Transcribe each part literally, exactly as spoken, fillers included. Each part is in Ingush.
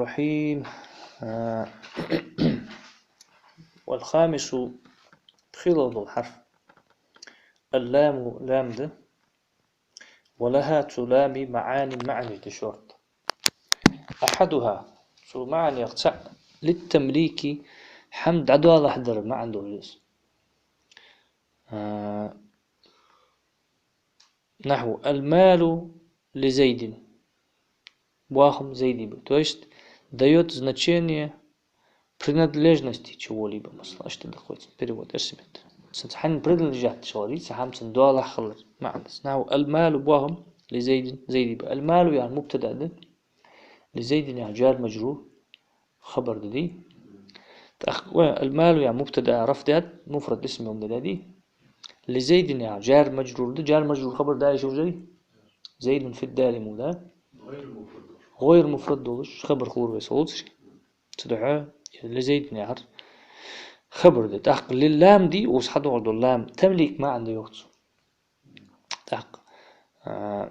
الرحيم. آه، والخامس، пхелагӀа дола хьарф. اللام، лам да. ولها، цу лама, معان، маӀанаш да шортта. أحدها، цу маӀанех цаӀ, للتمليك، хӀама дӀадоалахьа дара маӀан долаш да из. А, نحو: المال لزيد. Боахам Зайда ба. То есть даёт значение принадлежности чего-либо. Масала, иштта да-кх вай цун перевод, эрсий меттала. Цунца хӀама принадлежать деш хилар, цхьа хӀама цунна доалахьа хилар маӀан да из. نحو: المال، боахам, لزيد، Зайда ба. المال яхар мубтада да. لزيد яхар جار مجرور хабар да, дий? ТӀаккха المال яхар мубтада рафӀ даьд, муфрад исм ма даьдий? لزيد яхар جار مجرور да, جار مجرور хабар да, из уже زيد في الدار мо да? غير مفرد долаш хабар хулар вай со луцаш. Цудухьа لزيد яхар хабар да. ТӀаккха للام, дий, укхаза хьадоагӀаш дола лам, тамлик маӀан да йоах цо. ТӀаккха, а,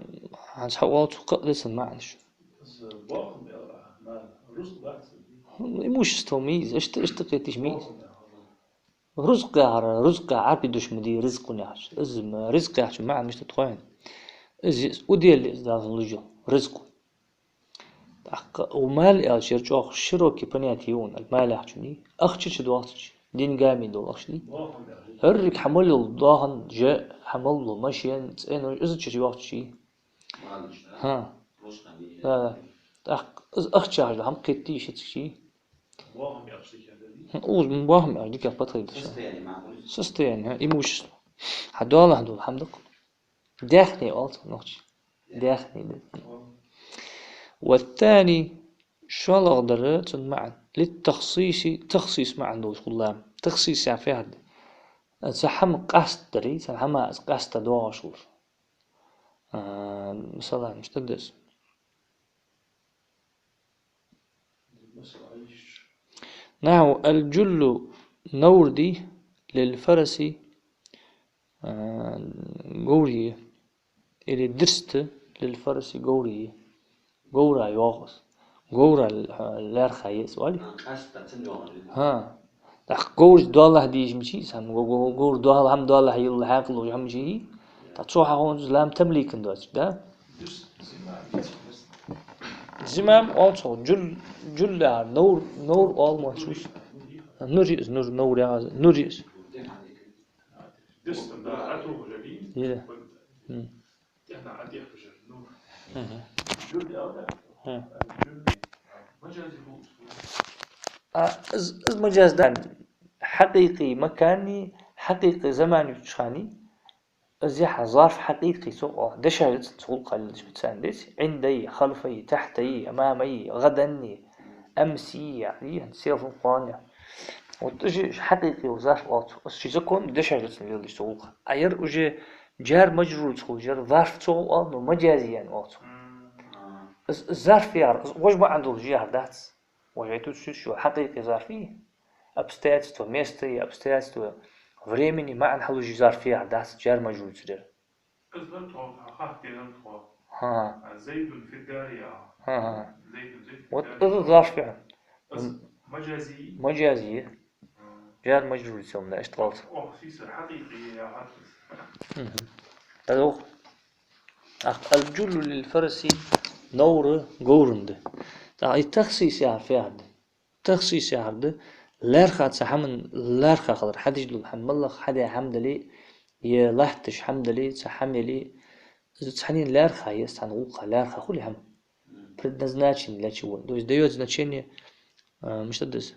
хӀанз хьаоал цо кхы а да цун маӀанаш. Из боахам яхар, мал, рузкъ дац из? Имущество ма йий из, иштта, иштта кхеташ ма йий из. Боахам яхар. Рузкъ яхар, рузкъ яхар Ӏарбий дош ма дий, ризкъун яхачун. Из ма, ризкъ яхачун маӀан мишта да тхоай? Из, из удел из Дала луш йола ризкъ. ТӀаккха المال аьлча, ер чӀоагӀа широкий понятие я укхун, المال яхачун, дий? Ахча чу доагӀача, деньгами дола ахча, дий? Боахам яхар. ХӀаране хьа мел йола доахан, жа, хьа мел йола машен, цӀенош, из чу йоагӀача, дий? Мал яхачун, да? ХӀа. Рузкъ яхар, дий? Да, да. ТӀаккха из ахча яхаш дола хӀама кхетадий шоана цигача? Боахам яхаш дикагӀа да, дий? ХӀа, уж боахам яхаш дикагӀа подходит да шоана. Состояние маӀан да из. Состояние, хӀа, имущество. Хьа доалахьа дола хӀама да-кх. Даьхни оал цох нохчий. Даьхни да. والثاني, шоллагӀа дар цун маӀан. للتخصيص, тахсис маӀан долаш хул лам. Тахсис яхар фу яхар да? Цхьа хӀама къаьстадар, цхьан хӀаман из къаьста доагӀаш хилар. А, масала, мишта да из? نحو: الجل, навр, дий, للفرس, а, говра я. Или дирст للفرس, говра я. Говра йоагӀа из. Говра, а, лаьрхӀа я из, оалий? А, къаьстта цунна йоагӀаш я. ХӀа. ТӀаккха говраш доалахьа дезаш мичай из хӀама, го-, го-, говр доал-, хӀама доалахьа йилла хьаькъал долаш хӀама мичай из? ТӀаккха цо хьахоанчу лам тамликан доацаш, да? زمام оал цох, جل, جل яхар, навр, навр оал мо цох. Нур я из, нур, навр яхар, нур я из. Е. Мгм. Мгм. А, из, из маджаз да хьакъикъи макани, хьакъикъи замани чухьани, из яхь зарф хьакъикъи цох оал, дешаш да цун цу гӀулакха лелаш бицан деций, عندي, خلفي, تحتي, أمامي, غداي, أمسي, яъни, хӀанз селхан кхоана. Вот из хьакъикъи йола зарф оал цох, из ший закон дешаш да цун леладеш цу гӀулакха. А ер уже جار مجرور цох, ер зарф цох оал, но маджази ян оал цох. Из, из зарф яхар, из гӀож маӀан долаш яхар дац. Вай тут шуьш йола хьакъикъи зарф я, обстоятельство места и обстоятельство времени маӀан хьалуш зарф яхар дац, جار مجرور цудер. Из дар тхо хьахьокхадаьд тхо. ХӀа. А, زيد في الدار яхар. ХӀа, хӀа. زيد, زيد في الدار. Вот из зарф я. Из маджази я? Маджази я. ХӀа. جار مجرور цун да, иштта гӀалц. Ох, сийсара хьакъикъи яхар. Мгм. ТӀаккха الجل للفرس, навр говрана да. ТӀаккха из тахсис яхар фу яхар да? Тахсис яхар да лаьрхӀа цхьан хӀаман лаьрхӀа хилар, хьадеш дола хӀама, моллагӀа хьадаь хӀама дале, е латташ хӀама дале, цхьа хӀама яле, из цхьаннена лаьрхӀа я, из цхьан гӀулакха лаьрхӀа хул из хӀама. Предназначение для чего. То есть даёт значение, а, мишта да из?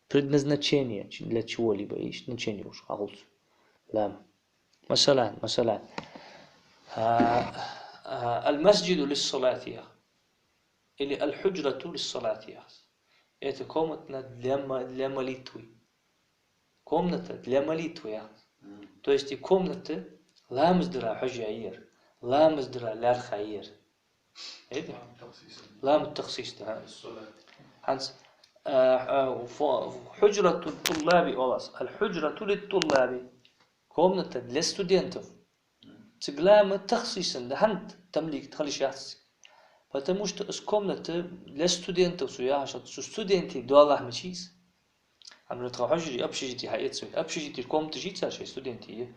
Предназначение для чего-либо, и значение уж хьагӀулц. Лам. Масала, масала. А, а, المسجد للصلاة яхар. Или الحجرة للصلاة яхар. Это комната для мо-, для молитвы. Комната для молитвы яхар. Мгм. То есть и комната ламаз дара хьожаяь я ер. Ламаз дара лаьрхӀа я ер. Эди? Лам тахсис. Лам тахсис да, хӀа. الصلاة. ХӀанз, а, а, фо-, حجرة الطلاب оал аз. الحجرة للطلاب. Комната для студентов. Цига лам тахсисан да, хӀана тамлик хила йиш яц цига? Потому что из комната для студентов цо яхаш, цу студентий доалахьа мича я из. Амма тха хьожарий общежитие хьаэц вай. Общежитие комнаташ йий цар шоай студентий?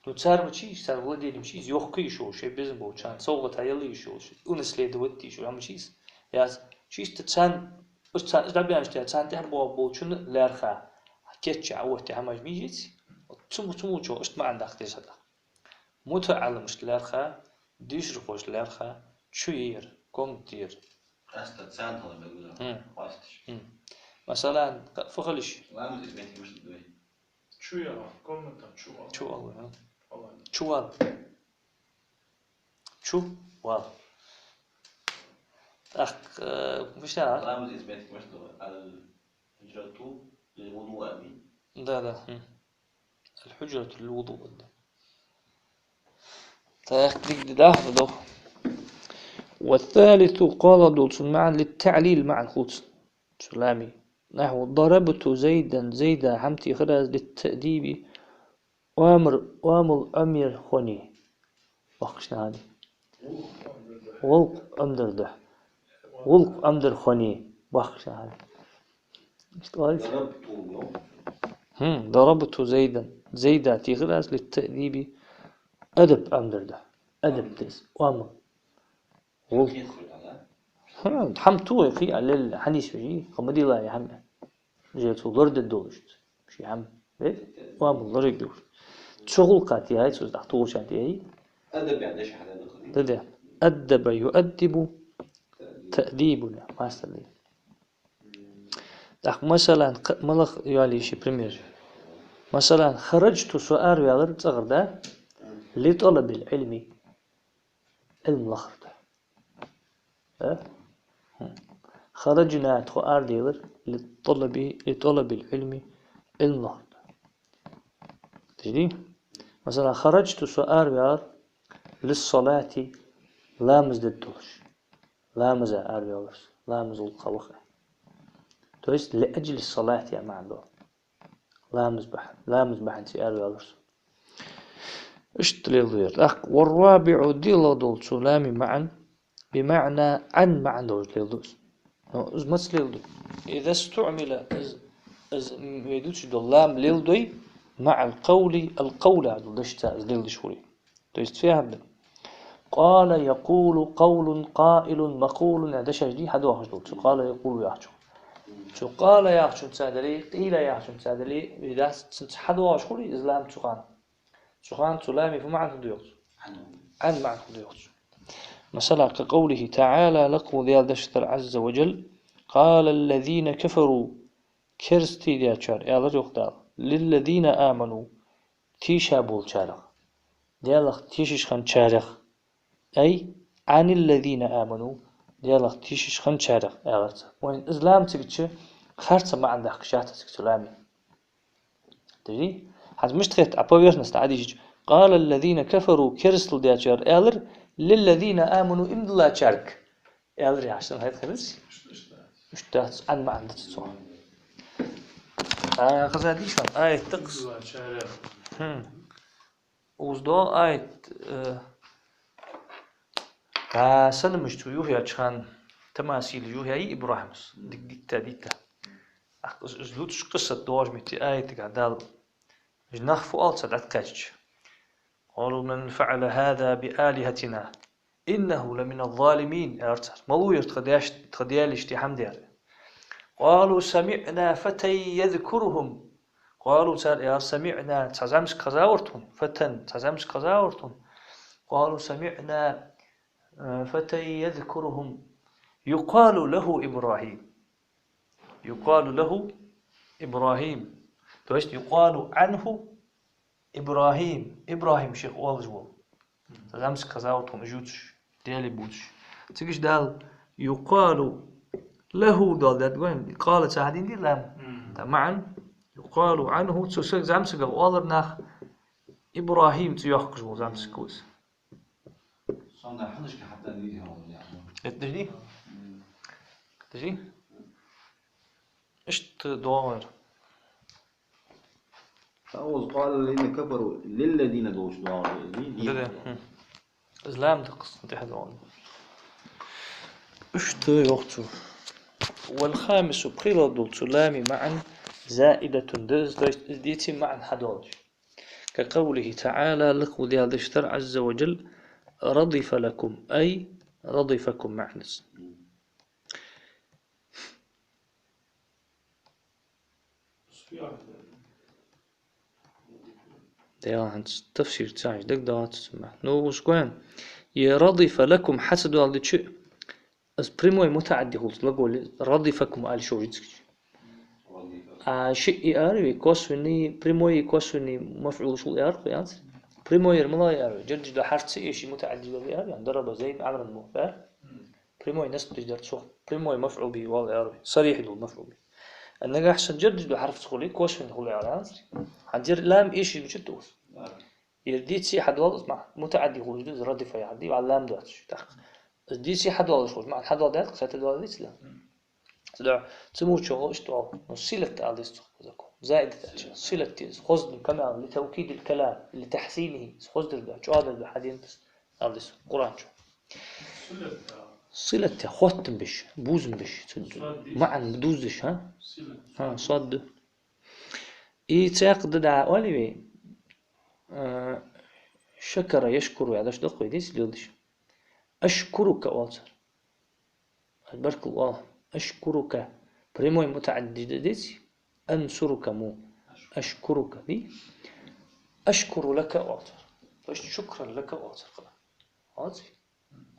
Ну, цар мича я из, цар владени мича я из, йохка йиш йолаш, шоай безам болчарна совгӀата хьаялар йиш йолаш, унаследовать де йиш йолаш, мича я из? Яц, чисто царна, уж царна, уж дӀабаьннача тӀехьа, царна тӀехьа боагӀа болчунна лаьрхӀа, кийчъяь Ӏооттае хӀамаш мича я из? Цу, цу мочо иштта маӀан даккха деза хьа. МутаӀалламашта лаьрхӀа, дешархошта лаьрхӀа, чу яр, комната яр. Къаьстта царна хьалха мегаш да. Хм. Къаьсташ. Хм. Масала, фу хила йиш я? Ламаз из метте мишта да вай? Чу яр, комната чу ал. Чу ал, хм. Ал. Чу вал. Чу вал. ТӀаккха, э, мишта? Ламаз из метте мишта да вай? Аль-хьуджрату лиль-вудуи. Да, да. Хм. Аль-хьуджрату лиль-вудуи. Так, дика да, да, да. والثالث, кхоалагӀдолчун маӀан, للتعليل маӀан хул цун, цу лама. نحو ضربت زيدا, Зайда хӀама техар аз, للتأديب, оамал, оамал Ӏомаяр хьона. Баккхийча наха. ГӀулакх Ӏомадар духьа. ГӀулакх Ӏомадар хьона. Баккхийча наха. Иштта оалий? ضربت, йо? ХӀм, ضربت زيدا. Зайда техар аз, للتأديب, адаб Ӏомадар духьа. Адаб деза, оамал. ГӀулакх. ХӀм, хӀама тоха кхы а лелла, хьанийсвеш, кхы ма дилла е хӀама. Же цо лораде долаш. Ший хӀама. Э? Оамал лорабе долаш. Цу гӀулакха тӀехьа цо из дӀатохача тӀехьа. Адаб яха деш хьадаьнна хилий? Да, да. أدب يؤدب تأديبا. Масала. ТӀаккха, масала, кх-, малагӀа йоалае ший пример. Масала, خرجت, со араваьлар цӀагӀара, да? لطلب العلم. Ӏилма лахара. А? Хм. خرجنا, тхо арадаьлар, للطلب, لطلب العلم, Ӏилма лахара. Тижди? Масала, خرجت, со араваьлар, للصلاة, ламаз де долаш. Ламаза араваьлар со. Ламаз гӀулакха ваха. То есть, لأجل الصلاة яха маӀан да. Ламаз бахьан, ламаз бахьанца араваьлар со. Иштта леладу ер. ТӀаккха, والرابع, диълагӀдола цу лама маӀан, بمعنى عن маӀан долаш леладу из. Но из маца леладу? إذا استعمل, из, из вай дувцаш дола лам леладой, مع القول, القول яхача дешаца из леладеш хуле. То есть фу яхар да? قال يقول قول قائل مقول яха дешаш дий хьадоахаш дола, цу قال يقول яхачох. Цу قال яхачунца дале, قيل яхачунца дале, вай дац цунца хьадоагӀаш хуле из лам цу хана. Цу хана цу лама фу маӀан хургда йоах цо? عن маӀан хургда йоах цо. Масала, كقوله تعالى, лакха вола Даьла дешаш дар, عز وجل: قال الذين كفروا, керастий даьчар аьлар йоах Дала, للذين آمنوا, тийша болчарех, Даьлах тешаш хинначарех, أي عن الذين آمنوا, Даьлах тешаш хинначарех аьлар цар. Вайна из лам ца гича, харца маӀан даккха шаьтта цига цу лама. Тижди? ХӀанз мишта хет, а поверхностно Ӏодийшача: قال الذين كفروا, керастал даьчар аьлар, للذين آمنوا, иман диллачарга. Аьлар яхаш санна хет хилац? Иштта дац, عن маӀан дац цох. А, хаза дийшан, аят да-кх из. ХӀм. Укхаза доагӀа аят, э, а, санамаш цо юхаяьча хана, тамасилаш юхаяьй ИбрахӀима, дик-, дикта, дикта. ТӀаккха из, из луцаш къиссат доагӀача метте аятагахь Дала, уж нах фу оал цар дӀакхаьчача: قالوا من فعل هذا بآلهتنا إنه لمن الظالمين, аьлар цар. Малув ер тха даьш-, тха даьлашта тӀа хӀама даьр? قالوا سمعنا فتى يذكرهم. قالوا, цар аьлар, سمعنا, цхьа зӀамсаг хезавар тхона, فتى, цхьа зӀамсаг хезавар тхона. قالوا سمعنا, э, فتى يذكرهم يقال له إبراهيم. يقال له إبراهيم. То есть يقال عنه إبراهيم. ИбрахӀим шийх оалаш вола. ЗӀамсаг хезавар тхона, уж ювцаш, Даьлага бувцаш. Цига Дала يقال له доаладаьд вайна. قال ца хьаденадий лам? Мгм. ТӀаккха маӀан يقال عنه, цу саг-, зӀамсагах оалар наха, ИбрахӀим цӀи йоаккхаш вола зӀамсаг ва из. Сонда хьанашка хьатта дийхьа вала яхна. Эт дижи? М. Дижи? Иштта доагӀар. Та оз قال الذين كفروا للذين долаш доагӀар, ди-, Да, да. дийхьа. Хм. Из лам да-кх из, тӀехьа доагӀар. Иштта йоах цо. والخامس, пхелагӀа дола цу лама маӀан زائدة да из, то есть из дийца маӀан хьадоалаш. كقوله تعالى, лакхвола Даьла дешаш дар, عز وجل: رضف لكم, أي رضفكم, маӀан да из. Дела хӀанз тафсир ца хьежача дагадоагӀац цун маӀан. Ну, уж кхоана. И رضف لكم хьа ца доаладича, из прямой мутаӀадди хул глаголе رضفكم ала йиш йолаш я цигача. А шиъ яр вай, косвенный, прямой и косвенный мафӀулаш хул яр вай, яц? Прямой яр малагӀа я аьлча, джар деш дола хьарф ца эше мутаӀадди дола яр, ян ضرب زيد عمرا мо, яр? Прямой насб деш дар цо, прямой мафӀул бихӀи вола яр вай, сарихь дола мафӀул бихӀи. А нагахь санна джар деш дола хьарф ца хуле, косвенный хул яр, ян? ХӀанз ер лам эшаш мичад из? Ер дийца хьадоал из маӀан, мутаӀадди хулаш да из رضف яхар, дий, вӀалла лам доацаш, тӀаккха. Из дийца хьадоалаш хулаш маӀан хьадоаладаьд, кхы сатадоаладаьдий из? Цудухьа цу моча гӀо иштта оал, ну, صلة ала деза цох, закон. زائدة аьлча, صلة да из, хоза да, كما لتوكيد الكلام، لتحسينه, из хоза дар да, чӀоагӀа дар да, хьадена да из, ала деза Къуръан чу. صلة да, хоттам беш, бувзам беш, цу маӀан дувзадеш, хӀа? ХӀа, сод да. И цхьаькха да дӀа оалий вай, а, شكر يشكر яхаш дош да-кх вай, деций, леладеш. أشكرك оал цар. Баркал оал. أشكرك. Прямой мутаӀадди да, деций? أنصرك мо. أشكرك, дий? أشكر لك оал цар. То есть شكرا لك оал цар, кхы. Оалий?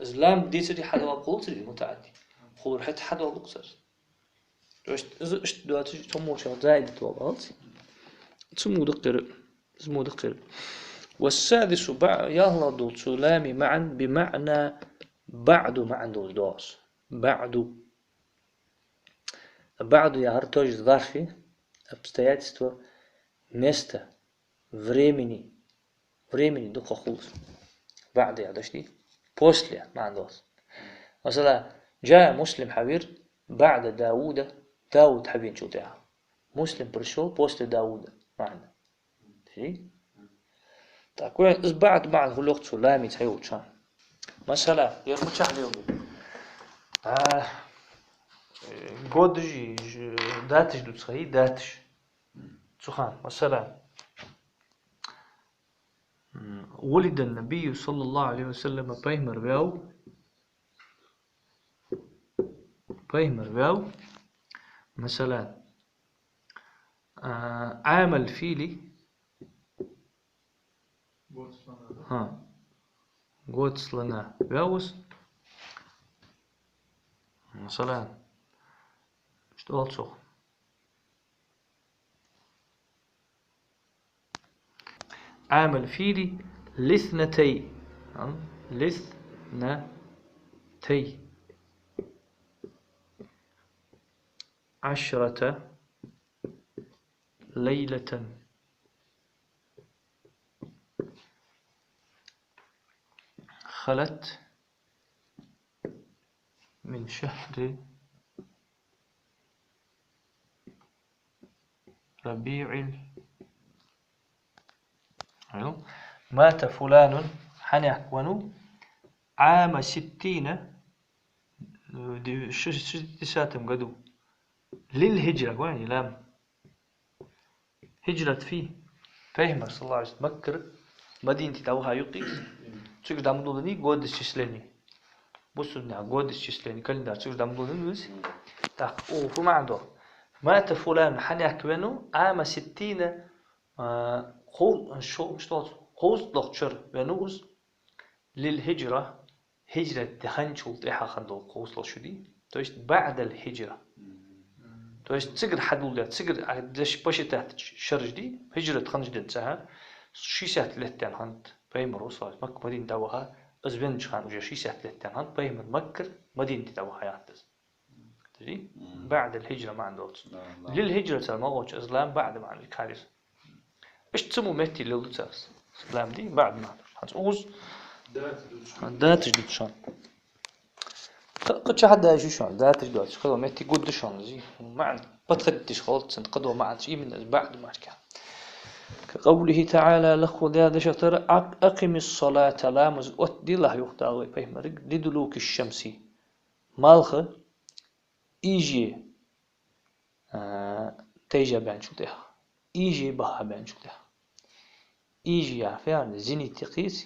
Из лам дийцаре хьадоал хулаций мутаӀадди? Хулар, хӀаьта хьадоал дукха цар. То есть из иштта доацаш, цу моча زائدة дола, оалий? Цу мо да-кх ер, из мо да-кх ер. والسادس, баӀ-, ялхлагӀа дола цу лама маӀан بمعنى بعد маӀан долаш да из. بعد. بعد яхар тоже ظرف, обстоятельство, место, времени. Времени дукха хул из. بعد яхар дешаш дий? После маӀан да из. Масала, جاء مسلم хьавера بعد داود, Дауд хьавеначул тӀехьагӀа. مسلم пришёл после Дауда. МаӀан да. Ши? Так, вай из بعد маӀан хул йоах цу ламаца хьайолча. Масала, ер мичахьа леладу? А, э, годаш, ж-, даташ дувцаш, хӀа, даташ. Цу хана, масала, м, ولد النبي صلى الله عليه وسلم, пайхамар ваьв, пайхамар ваьв, масала, а, عام الفيل, хӀа, год слона ваьв из, масала, иштта оал цох. عام الفيل لاثنتي, а, لاثنتي عشرة ليلة خلت من شهر ربيع ال-، مات فلان, хьанехк веннав, عام ستين, ди-, шу-, шестидесятом году, للهجرة, гой, лам. Хиджрат фий? Пайхамар, صلى الله عليه وسلم, Маккара Мадинате дӀаваха юкъе, цигара дӀа ма дуллий год исчисления. Бусалба наьха год исчисления, календарь цигара дӀа ма дуллий из. Так, о, фу маӀан да? مات فلان, хьанехк веннав, عام ستين, а, кхо-, шо-, шо-, кхузткъалагӀча шера веннав из, للهجرة, хиджрат даьнначул тӀехьагӀа хинна дола кхузткъалагӀа шу дий? То есть بعد الهجرة. То есть цигара хьадоладаь, цигара, а, деш посчитать шераш дий, хиджрат хиннача денз цхьа шестьдесят лет даьнна хиннад пайхамара, صلى الله عليه وسلم, Макка Мадинате дӀаваха, из веннача хана уже шестьдесят лет даьнна хиннад пайхамар Маккара Мадинате дӀаваха яхад из. Дий? بعد الهجرة маӀан долаш. Да, да. للهجرة цар ма гӀо, из лам بعد маӀан кхарис. Иштта цу мо метте леладу цар из. Лам дий, بعد маӀан долаш. ХӀанз уж даташ дувц шоана. Кхы-, кхы чу хьадоагӀаш да шоана, даташ доацаш, кхыдола метте гургда шоана из. МаӀан подходить деш хилац цун, кхыдола маӀанаш именно из بعد мара. كقوله تعالى, лакхвола Даьла дешах тара: أق-، أقم الصلاة, ламаз оттаделахь, йоах Дала вай пайхамарга, لدلوك الشمس, Малх ийже, а, тайжа баьнначул тӀехьагӀа. Ийже баха баьнначул тӀехьагӀа. Ийже яхар фу яхар да? Зенит я-кх из.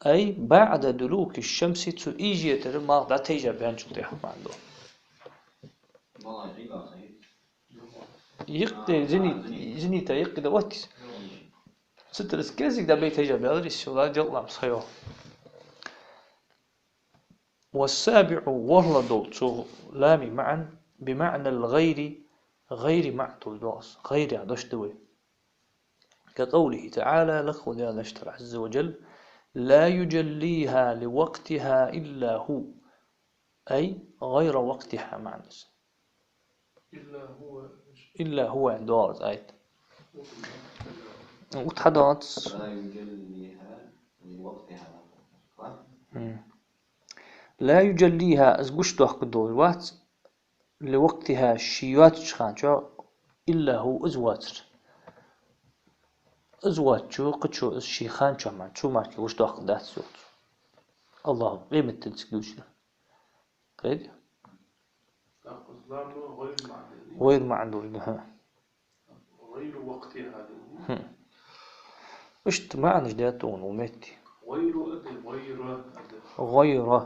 أي بعد دلوك الشمس, цу ийжетара малх дӀатайжа баьнначул тӀехьагӀа маӀан да. Юкъе, зенит, зенита юкъе да отт из. Цу тӀара из кӀезига дӀабайта тайжа баьлар из, селла делкъа ламаз ха йола. والسابع, ворхӀлагӀа дола цу лама маӀан, بمعنى الغير, гӀайра маӀан долаш да из. ГӀайра яха дош да вай. كقوله تعالى, лакха волча Даьла дешаш да, عز وجل: لا يجليها لوقتها إلا هو. أي غير وقتها маӀан да из. إلا هو. إلا هو аьнна доагӀа из аят. Укх тӀа хьадоагӀац. لا يجليها لوقتها. Мм. لا يجليها, из гучадоаккхаргдолаш вац, لوقتها, ше йоацача хана чу, إلا هو, из воацар. Из воацачо, кхычо из ший хана чу мара, цу мара кхы гучадоаккхаргдац, йоах цо. АллахӀа къематдийнахьа дувцаш да. Кхетий? ТӀаккха из лам гӀайра маӀан да. ГӀайра маӀан долаш да, хӀа. غير وقتها да. ХӀм. Иштта маӀанаш да тхона укх метте. غير а да, غير а да. ГӀайра.